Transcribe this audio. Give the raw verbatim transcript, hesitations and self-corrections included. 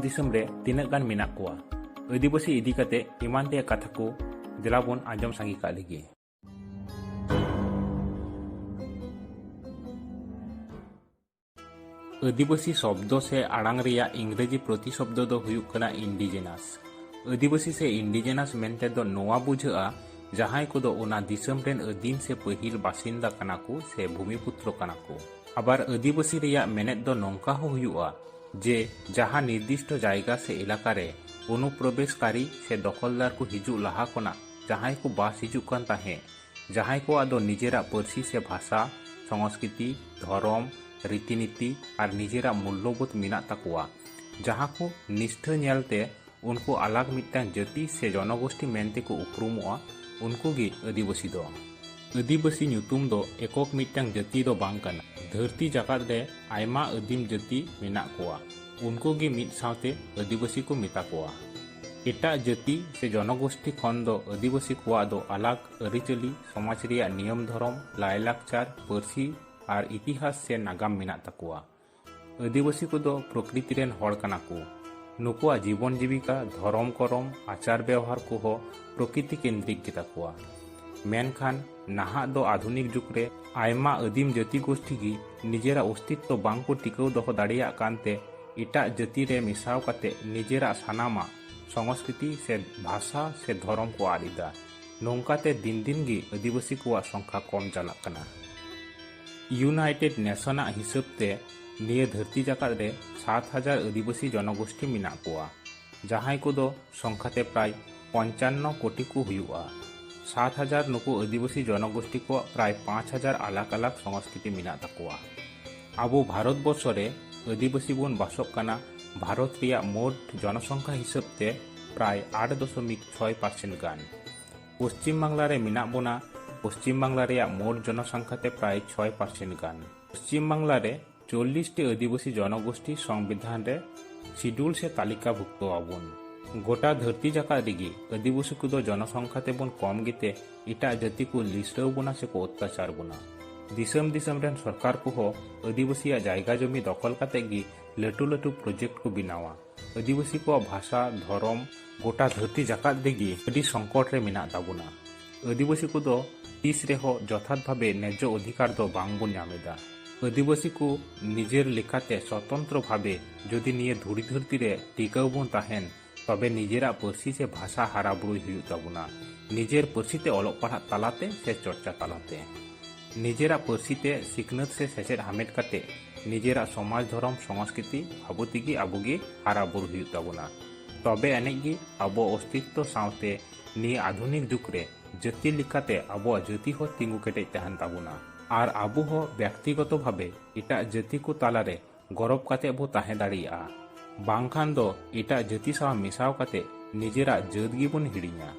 ᱫᱤᱥᱚᱢ ᱨᱮ ᱛᱤᱱᱟᱹᱜ ᱜᱟᱱ ᱢᱮᱱᱟᱜ ᱠᱚᱣᱟ? ᱟᱹᱫᱤᱵᱟᱹᱥᱤ ᱤᱫᱤ ᱠᱟᱛᱮ ᱮᱢᱟᱱ ᱛᱮᱭᱟᱜ ᱠᱟᱛᱷᱟ ᱠᱚ ᱫᱮᱞᱟ ᱵᱚᱱ ᱟᱸᱡᱚᱢ ᱥᱟᱸᱜᱮ ᱠᱟᱜ ᱞᱮᱜᱮ᱾ ᱟᱹᱫᱤᱵᱟᱹᱥᱤ ᱥᱚᱵᱫᱚ ᱥᱮ ᱟᱲᱟᱝ ᱨᱮᱭᱟᱜ ᱤᱝᱨᱮᱡᱤ ᱯᱨᱚᱛᱤᱥᱚᱵᱫᱚ ᱫᱚ ᱦᱩᱭᱩᱜ ᱠᱟᱱᱟ indigenous᱾ ᱟᱹᱫᱤᱵᱟᱹᱥᱤ ᱥᱮ indigenous ᱢᱮᱱᱛᱮ ᱫᱚ ᱱᱚᱣᱟ ᱵᱩᱡᱷᱟᱹᱜᱼᱟ, ᱡᱟᱦᱟᱸᱭ ᱠᱚᱫᱚ ᱚᱱᱟ ᱫᱤᱥᱚᱢ ᱨᱮᱱ ᱟᱹᱫᱤᱢ ᱥᱮ ᱯᱟᱹᱦᱤᱞ ᱵᱟᱥᱤᱱᱫᱟ ᱠᱟᱱᱟ ᱠᱚ ᱥᱮ ᱵᱷᱩᱢᱤᱯᱩᱛᱨᱚ ᱠᱟᱱᱟ ᱠᱚ᱾ ᱟᱵᱟᱨ ᱟᱹᱫᱤᱵᱟᱹᱥᱤ ᱨᱮᱭᱟᱜ ᱢᱮᱱᱮᱫ ᱫᱚ ᱱᱚᱝᱠᱟ ᱦᱚᱸ ᱦᱩᱭᱩᱜᱼᱟ ᱡᱮ ᱡᱟᱦᱟᱸ ᱱᱤᱨᱫᱤᱥᱴᱚ ᱡᱟᱭᱜᱟ ᱥᱮ ᱮᱞᱟᱠᱟ ᱨᱮ ᱚᱱᱩᱯᱨᱚᱵᱮᱥᱠᱟᱨᱤ ᱥᱮ ᱫᱚᱠᱷᱚᱞᱫᱟᱨ ᱠᱚ ᱦᱤᱡᱩᱜ ᱞᱟᱦᱟ ᱠᱷᱚᱱᱟᱜ ᱡᱟᱦᱟᱸᱭ ᱠᱚ ᱵᱟᱥ ᱦᱤᱡᱩᱜ ᱠᱟᱱ ᱛᱟᱦᱮᱸᱫ, ᱡᱟᱦᱟᱸᱭ ᱠᱚᱣᱟᱜ ᱫᱚ ᱱᱤᱡᱮᱨᱟᱜ ᱯᱟᱹᱨᱥᱤ ᱥᱮ ᱵᱷᱟᱥᱟ, ᱥᱚᱝᱥᱠᱨᱤᱛᱤ, ᱫᱷᱚᱨᱚᱢ, ᱨᱤᱛᱤᱱᱤᱛᱤ ᱟᱨ ᱱᱤᱡᱮᱨᱟᱜ ᱢᱩᱞᱞᱚᱵᱳᱫᱷ ᱢᱮᱱᱟᱜ ᱛᱟᱠᱚᱣᱟ, ᱡᱟᱦᱟᱸ ᱠᱚ ᱱᱤᱥᱴᱷᱟᱹ ᱧᱮᱞᱛᱮ ᱩᱱᱠᱩ ᱟᱞᱟᱜᱽ ᱢᱤᱫᱴᱟᱝ ᱡᱟᱹᱛᱤ ᱥᱮ ᱡᱚᱱᱚᱜᱳᱥᱴᱤ ᱢᱮᱱᱛᱮ ᱠᱚ ᱩᱯᱨᱩᱢᱚᱜᱼᱟ, ᱩᱱᱠᱩ ᱜᱮ ᱟᱹᱫᱤᱵᱟᱹᱥᱤ ᱫᱚ᱾ ᱟᱹᱫᱤᱵᱟᱹᱥᱤ ᱧᱩᱛᱩᱢ ᱫᱚ ᱮᱠᱚᱠ ᱢᱤᱫᱴᱟᱝ ᱡᱟᱹᱛᱤ ᱫᱚ ᱵᱟᱝ ᱠᱟᱱᱟ᱾ ᱫᱷᱟᱹᱨᱛᱤ ᱡᱟᱠᱟᱛ ᱨᱮ ᱟᱭᱢᱟ ᱟᱹᱫᱤᱢ ᱡᱟᱹᱛᱤ ᱢᱮᱱᱟᱜ ᱠᱚᱣᱟ, ᱩᱱᱠᱩ ᱜᱮ ᱢᱤᱫ ᱥᱟᱶᱛᱮ ᱟᱹᱫᱤᱵᱟᱹᱥᱤ ᱠᱚ ᱢᱮᱛᱟ ᱠᱚᱣᱟ᱾ ᱮᱴᱟᱜ ᱡᱟᱹᱛᱤ ᱥᱮ ᱡᱚᱱᱚᱜᱳᱥᱴᱤ ᱠᱷᱚᱱ ᱫᱚ ᱟᱹᱫᱤᱵᱟᱹᱥᱤ ᱠᱚᱣᱟᱜ ᱫᱚ ᱟᱞᱟᱜᱽ ᱟᱹᱨᱤᱪᱟᱹᱞᱤ, ᱥᱚᱢᱟᱡᱽ ᱨᱮᱭᱟᱜ ᱱᱤᱭᱚᱢ ᱫᱷᱚᱨᱚᱢ, ᱞᱟᱭᱞᱟᱠᱪᱟᱨ, ᱯᱟᱹᱨᱥᱤ ᱟᱨ ᱤᱛᱤᱦᱟᱥ ᱥᱮ ᱱᱟᱜᱟᱢ ᱢᱮᱱᱟᱜ ᱛᱟᱠᱚᱣᱟ᱾ ᱟᱹᱫᱤᱵᱟᱹᱥᱤ ᱠᱚᱫᱚ ᱯᱨᱚᱠᱨᱤᱛᱤ ᱨᱮᱱ ᱦᱚᱲ ᱠᱟᱱᱟ ᱠᱚ᱾ ᱱᱩᱠᱩᱣᱟᱜ ᱡᱤᱵᱚᱱ ᱡᱤᱵᱤᱠᱟ, ᱫᱷᱚᱨᱚᱢ ᱠᱚᱨᱚᱢ, ᱟᱪᱟᱨ ᱵᱮᱣᱦᱟᱨ ᱠᱚᱦᱚᱸ ᱯᱨᱚᱠᱨᱤᱛᱤ ᱠᱮᱱᱫᱨᱤᱠ ᱜᱮᱛᱟ ᱠᱚᱣᱟ᱾ ᱢᱮᱱᱠᱷᱟᱱ ᱱᱟᱦᱟᱜ ᱫᱚ ᱟᱫᱷᱩᱱᱤᱠ ᱡᱩᱜᱽ ᱨᱮ ᱟᱭᱢᱟ ᱟᱹᱫᱤᱢ ᱡᱟᱹᱛᱤ ᱜᱳᱥᱴᱤ ᱜᱮ ᱱᱤᱡᱮᱨᱟᱜ ᱚᱥᱛᱤᱛᱛᱚ ᱵᱟᱝ ᱠᱚ ᱴᱤᱠᱟᱹᱣ ᱫᱚᱦᱚ ᱫᱟᱲᱮᱭᱟᱜ ᱠᱟᱱᱛᱮ ᱮᱴᱟᱜ ᱡᱟᱹᱛᱤ ᱨᱮ ᱢᱮᱥᱟᱣ ᱠᱟᱛᱮ ᱱᱤᱡᱮᱨᱟᱜ ᱥᱟᱱᱟᱢᱟᱜ ᱥᱚᱝᱥᱠᱨᱤᱛᱤ ᱥᱮ ᱵᱷᱟᱥᱟ ᱥᱮ ᱫᱷᱚᱨᱚᱢ ᱠᱚ ᱟᱫ ᱮᱫᱟ᱾ ᱱᱚᱝᱠᱟᱛᱮ ᱫᱤᱱ ᱫᱤᱱ ᱜᱮ ᱟᱹᱫᱤᱵᱟᱹᱥᱤ ᱠᱚᱣᱟᱜ ᱥᱚᱝᱠᱷᱟ ᱠᱚᱢ ᱪᱟᱞᱟᱜ ᱠᱟᱱᱟ᱾ ᱤᱭᱩᱱᱟᱭᱴᱮᱰ ᱱᱮᱥᱚᱱᱟᱜ ᱦᱤᱥᱟᱹᱵ ᱛᱮ ᱱᱤᱭᱟᱹ ᱫᱷᱟᱹᱨᱛᱤ ᱡᱟᱠᱟᱛ ᱨᱮ ᱥᱟᱛ ᱦᱟᱡᱟᱨ ᱟᱹᱫᱤᱵᱟᱹᱥᱤ ᱡᱚᱱᱚᱜᱳᱥᱴᱤ ᱢᱮᱱᱟᱜ ᱠᱚᱣᱟ, ᱡᱟᱦᱟᱸᱭ ᱠᱚᱫᱚ ᱥᱚᱝᱠᱷᱟ ᱛᱮ ᱯᱨᱟᱭ ᱯᱚᱧᱪᱟᱱᱱᱚ ᱠᱳᱴᱤ ᱠᱚ ᱦᱩᱭᱩᱜᱼᱟ᱾ ᱥᱟᱛ ᱦᱟᱡᱟᱨ ᱱᱩᱠᱩ ᱟᱹᱫᱤᱵᱟᱹᱥᱤ ᱡᱚᱱᱚᱜᱳᱥᱴᱤ ᱠᱚᱣᱟᱜ ᱯᱨᱟᱭ ᱯᱟᱸᱪ ᱦᱟᱡᱟᱨ ᱟᱞᱟᱜᱽ ᱟᱞᱟᱜᱽ ᱥᱚᱝᱥᱠᱨᱤᱛᱤ ᱢᱮᱱᱟᱜ ᱛᱟᱠᱚᱣᱟ᱾ ᱟᱵᱚ ᱵᱷᱟᱨᱚᱛ ᱵᱚᱨᱥᱚ ᱨᱮ ᱟᱹᱫᱤᱵᱟᱹᱥᱤ ᱵᱚᱱ ᱵᱟᱥᱚᱜ ᱠᱟᱱᱟ ᱵᱷᱟᱨᱚᱛ ᱨᱮᱭᱟᱜ ᱢᱳᱴ ᱡᱚᱱᱚᱥᱚᱝᱠᱷᱟ ᱦᱤᱥᱟᱹᱵ ᱛᱮ ᱯᱨᱟᱭ ᱟᱴ ᱫᱚᱥᱚᱢᱤᱠ ᱪᱷᱚᱭ ᱯᱟᱨᱥᱮᱱᱴ ᱜᱟᱱ᱾ ᱯᱚᱥᱪᱤᱢ ᱵᱟᱝᱞᱟ ᱨᱮ ᱢᱮᱱᱟᱜ ᱵᱚᱱᱟ ᱯᱚᱥᱪᱤᱢ ᱵᱟᱝᱞᱟ ᱨᱮᱭᱟᱜ ᱢᱳᱴ ᱡᱚᱱᱚᱥᱚᱝᱠᱷᱟ ᱛᱮ ᱯᱨᱟᱭ ᱪᱷᱚᱭ ᱯᱟᱨᱥᱮᱱᱴ ᱜᱟᱱ᱾ ᱯᱚᱥᱪᱤᱢ ᱵᱟᱝᱞᱟ ᱨᱮ ᱪᱚᱞᱞᱤᱥ ᱴᱤ ᱟᱹᱫᱤᱵᱟᱹᱥᱤ ᱡᱚᱱᱚᱜᱳᱥᱴᱤ ᱥᱚᱝᱵᱤᱫᱷᱟᱱ ᱨᱮ ᱥᱤᱰᱩᱞ ᱥᱮ ᱛᱟᱹᱞᱤᱠᱟᱵᱷᱩᱠᱛᱚ ᱟᱵᱚᱱ᱾ ᱜᱚᱴᱟ ᱫᱷᱟᱹᱨᱛᱤ ᱡᱟᱠᱟᱛ ᱨᱮᱜᱮ ᱟᱹᱫᱤᱵᱟᱹᱥᱤ ᱠᱚᱫᱚ ᱡᱚᱱᱚᱥᱚᱝᱠᱷᱟ ᱛᱮᱵᱚᱱ ᱠᱚᱢ ᱜᱮᱛᱮ ᱮᱴᱟᱜ ᱡᱟᱹᱛᱤ ᱠᱚ ᱞᱤᱥᱲᱟᱹᱣ ᱵᱚᱱᱟ ᱥᱮᱠᱚ ᱚᱛᱛᱟᱪᱟᱨ ᱵᱚᱱᱟ᱾ ᱫᱤᱥᱚᱢ ᱫᱤᱥᱚᱢ ᱨᱮᱱ ᱥᱚᱨᱠᱟᱨ ᱠᱚᱦᱚᱸ ᱟᱹᱫᱤᱵᱟᱹᱥᱤᱭᱟᱜ ᱡᱟᱭᱜᱟ ᱡᱚᱢᱤ ᱫᱚᱠᱷᱚᱞ ᱠᱟᱛᱮ ᱜᱮ ᱞᱟᱹᱴᱩ ᱞᱟᱹᱴᱩ ᱯᱨᱚᱡᱮᱠᱴ ᱠᱚ ᱵᱮᱱᱟᱣᱟ᱾ ᱟᱹᱫᱤᱵᱟᱹᱥᱤ ᱠᱚᱣᱟᱜ ᱵᱷᱟᱥᱟ, ᱫᱷᱚᱨᱚᱢ ᱜᱚᱴᱟ ᱫᱷᱟᱹᱨᱛᱤ ᱡᱟᱠᱟᱛ ᱨᱮᱜᱮ ᱟᱹᱰᱤ ᱥᱚᱝᱠᱚᱴ ᱨᱮ ᱢᱮᱱᱟᱜ ᱛᱟᱵᱚᱱᱟ᱾ ᱟᱹᱫᱤᱵᱟᱹᱥᱤ ᱠᱚᱫᱚ ᱛᱤᱥ ᱨᱮᱦᱚᱸ ᱡᱚᱛᱷᱟᱛ ᱵᱷᱟᱵᱮ ᱱᱮᱡᱽᱡᱚ ᱚᱫᱷᱤᱠᱟᱨ ᱫᱚ ᱵᱟᱝ ᱵᱚᱱ ᱧᱟᱢ ᱮᱫᱟ᱾ ᱟᱹᱫᱤᱵᱟᱹᱥᱤ ᱠᱚ ᱱᱤᱡᱮᱨ ᱞᱮᱠᱟᱛᱮ ᱥᱚᱛᱚᱱᱛᱨᱚ ᱵᱷᱟᱵᱮ ᱡᱩᱫᱤ ᱱᱤᱭᱟᱹ ᱫᱷᱩᱲᱤ ᱫᱷᱟᱹᱨᱛᱤ ᱨᱮ ᱴᱤᱠᱟᱹᱣ ᱵᱚᱱ ᱛᱟᱦᱮᱱ, ᱛᱚᱵᱮ ᱱᱤᱡᱮᱨᱟᱜ ᱯᱟᱹᱨᱥᱤ ᱥᱮ ᱵᱷᱟᱥᱟ ᱦᱟᱨᱟ ᱵᱩᱨᱩᱭ ᱦᱩᱭᱩᱜ ᱛᱟᱵᱚᱱᱟ᱾ ᱱᱤᱡᱮᱨ ᱯᱟᱹᱨᱥᱤ ᱛᱮ ᱚᱞᱚᱜ ᱯᱟᱲᱦᱟᱜ ᱛᱟᱞᱟᱛᱮ ᱥᱮ ᱪᱚᱨᱪᱟ ᱛᱟᱞᱟᱛᱮ᱾ ᱱᱤᱡᱮᱨᱟᱜ ᱯᱟᱹᱨᱥᱤ ᱛᱮ ᱥᱤᱠᱷᱱᱟᱹᱛ ᱥᱮ ᱥᱮᱪᱮᱫ ᱦᱟᱢᱮᱴ ᱠᱟᱛᱮ ᱱᱤᱡᱮᱨᱟᱜ ᱥᱚᱢᱟᱡᱽ, ᱫᱷᱚᱨᱚᱢ, ᱥᱚᱝᱥᱠᱨᱤᱛᱤ ᱟᱵᱚ ᱛᱮᱜᱮ ᱟᱵᱚ ᱜᱮ ᱦᱟᱨᱟ ᱵᱩᱨᱩ ᱦᱩᱭᱩᱜ ᱛᱟᱵᱚᱱᱟ᱾ ᱛᱚᱵᱮ ᱟᱹᱱᱤᱡ ᱜᱮ ᱟᱵᱚ ᱚᱥᱛᱤᱛᱛᱚ ᱥᱟᱶᱛᱮ ᱱᱤᱭᱟᱹ ᱟᱫᱷᱩᱱᱤᱠ ᱡᱩᱜᱽ ᱨᱮ ᱡᱟᱹᱛᱤ ᱞᱮᱠᱟᱛᱮ ᱟᱵᱚᱣᱟᱜ ᱡᱟᱹᱛᱤ ᱦᱚᱸ ᱛᱤᱸᱜᱩ ᱠᱮᱴᱮᱡ ᱛᱟᱦᱮᱱ ᱛᱟᱵᱚᱱᱟ᱾ ᱟᱨ ᱟᱵᱚ ᱦᱚᱸ ᱵᱮᱠᱛᱤᱜᱚᱛᱚ ᱵᱷᱟᱵᱮ ᱮᱴᱟᱜ ᱡᱟᱹᱛᱤ ᱠᱚ ᱛᱟᱞᱟᱨᱮ ᱜᱚᱨᱚᱵ ᱠᱟᱛᱮ ᱵᱚ ᱛᱟᱦᱮᱸ ᱫᱟᱲᱮᱭᱟᱜᱼᱟ᱾ ᱵᱟᱝᱠᱷᱟᱱ ᱫᱚ ᱮᱴᱟᱜ ᱡᱟᱹᱛᱤ ᱥᱟᱶ ᱢᱮᱥᱟᱣ ᱠᱟᱛᱮ ᱱᱤᱡᱮᱨᱟᱜ ᱡᱟᱹᱛ ᱜᱮᱵᱚᱱ ᱦᱤᱲᱤᱧᱟ᱾